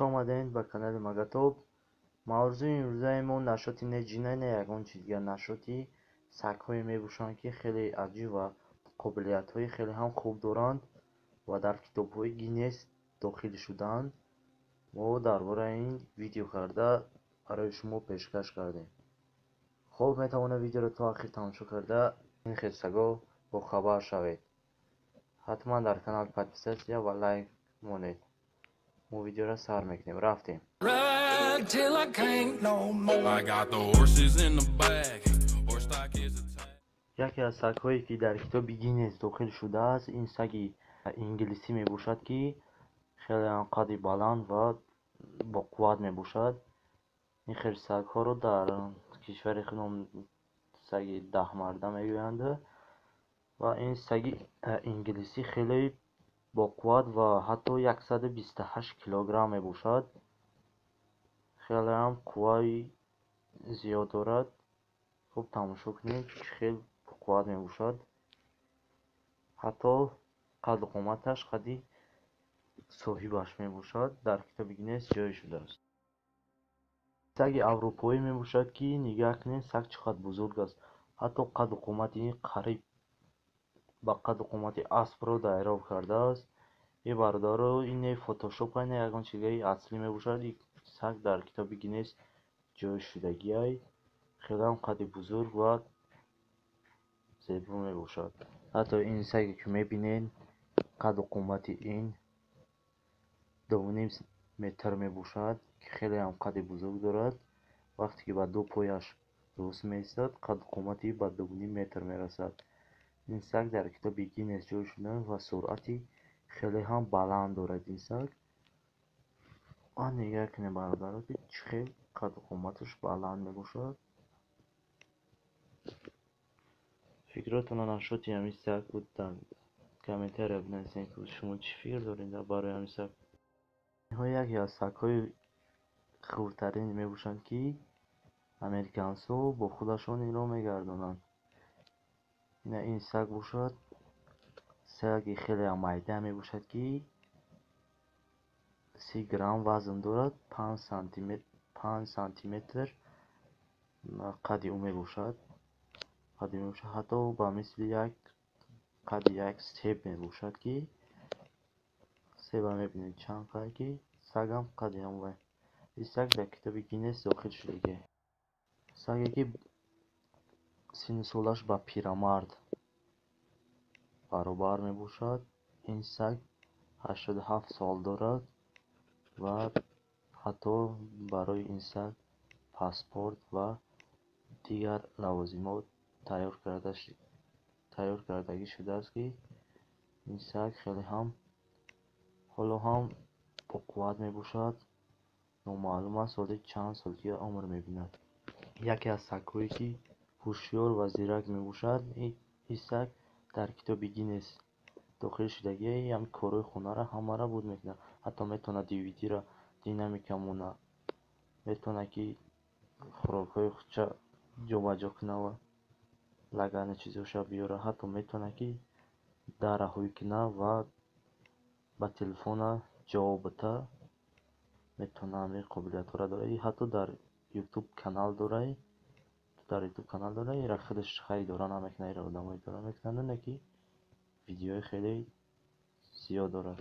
Омадед ба канали Магатоб. Мавзӯи имрӯзаи мо нашоти не ҷинай, не ягон чиз дигар, нашоти сагҳое мебошанд, ки хеле аҷиб ва қобилиятҳои хеле ҳам хуб доранд ва дар китобҳои Гиннес дохил шудаанд. Мо дар бораи ин видео карда барои шумо пешкаш кардем. Хоб, метавонед видеоро то ахир тамошо карда ин хел сагҳо бохабар шавед. Ҳатман дар канал подписаться ва лайк монед. Мо видеоро сар мекунем. Рафтем. Ride till I can't no more. I got the horses in the back. Horse stock is attached. Яке аз сагҳое, ки дар китоби Гиннес дохил шудааст, ин саги инглисӣ мебошад, ки хеле ҳам қадди баланд ва боқувват мебошад. Ин хел сагҳоро дар кишвари худмон саги даҳмарда мегӯянд ва ин саги инглисӣ хеле боқувват ва ҳатто 128 килограмм мебошад. Хеле ҳам қувваи зиёд дорад. Хуб тамошо кунед, чӣ хел боқувват мебошад. Ҳатто қадду қоматаш қадди соҳибаш мебошад. Дар китоби Гиннес ҷой шудааст. Саги аврупоӣ мебошад, ки нигаҳ кунед, саг чӣ қадр бузург аст. Ҳатто қадду қомати ин қариб ба қадду қомати аспро дайроб кардааст. Ин бародаро, ин не фотошоп, не ягон чизаи аслӣ мебошад. Ин саг дар китоби Гиннес ҷой шудагиай. Хеле ҳам қадди бузург ва зебо мебошад. Ҳатто ин саге, ки мебинед, қадду қомати ин 2,5 метр мебошад, ки хеле ҳам қадди бузург дорад. Вақте ки ба ду пояш рост меистад, қадду қомати ба 2,5 метр мерасад. Ин саг дар китоби Гиннес ҷой шуда ва суръати хеле ҳам баланд дорад ин саг. Ва нигаҳ кунед, бародаро, ки чӣ хел қадду қоматаш баланд мебошад. Фикротонро нашоти ҳамин саг буд дар комментария бинависед, ки шумо чӣ фикр доред дар бораи ҳамин саг. Инҳо яке аз сагҳои хурдтарин мебошанд, ки американсҳо бо худашон инро мегардонанд. Ина ин саг бошад, саги хеле ҳам майда мебошад, ки 30 грамм вазн дорад, 5 сантиметр қадди ӯ мебошад. Қадди мебошад, ҳатто ба мисли як қадди як себ мебошад, ки себа мебинед чанд қадр, ки сагам қадди ҳамон. Ин саг дар китоби Гиннес дохил шудагиа. Саге, ки синну солаш ба пирамард баробар мебошад. Ин саг 87 сол дорад ва ҳатто барои ин саг паспорт ва дигар лавозимот тайёр кардагӣ шудааст, ки ин саг хеле ҳам ҳоло ҳам боқувват мебошад. Номаълум аст, соли чанд сол дигар умр мебинад. Яке аз сагҳое, ки ҳушёр ва зирак мебошад, ин саг дар китоби Гиннес дохил шудагиа. Ҳамин корҳои хонаро ҳамаро буд мекунад. Ҳатто метавонад DVD-ро динамика монад, метавонад, ки хӯрокҳои худша ҷобаҷо кунад ва лагани чизҳоша биёрад. Ҳатто метавонад, ки дарра ҳуй кунад ва ба телефона ҷавоб бита. Метавонад, ҳамин қобилиятҳоро дорад. Ҳатто дар Ютуб канал дорад, дар Ютуб канал дорад. Инро худаш идора намекунад, инро одамо идора мекунанд, не ки видеои хеле зиёд дорад.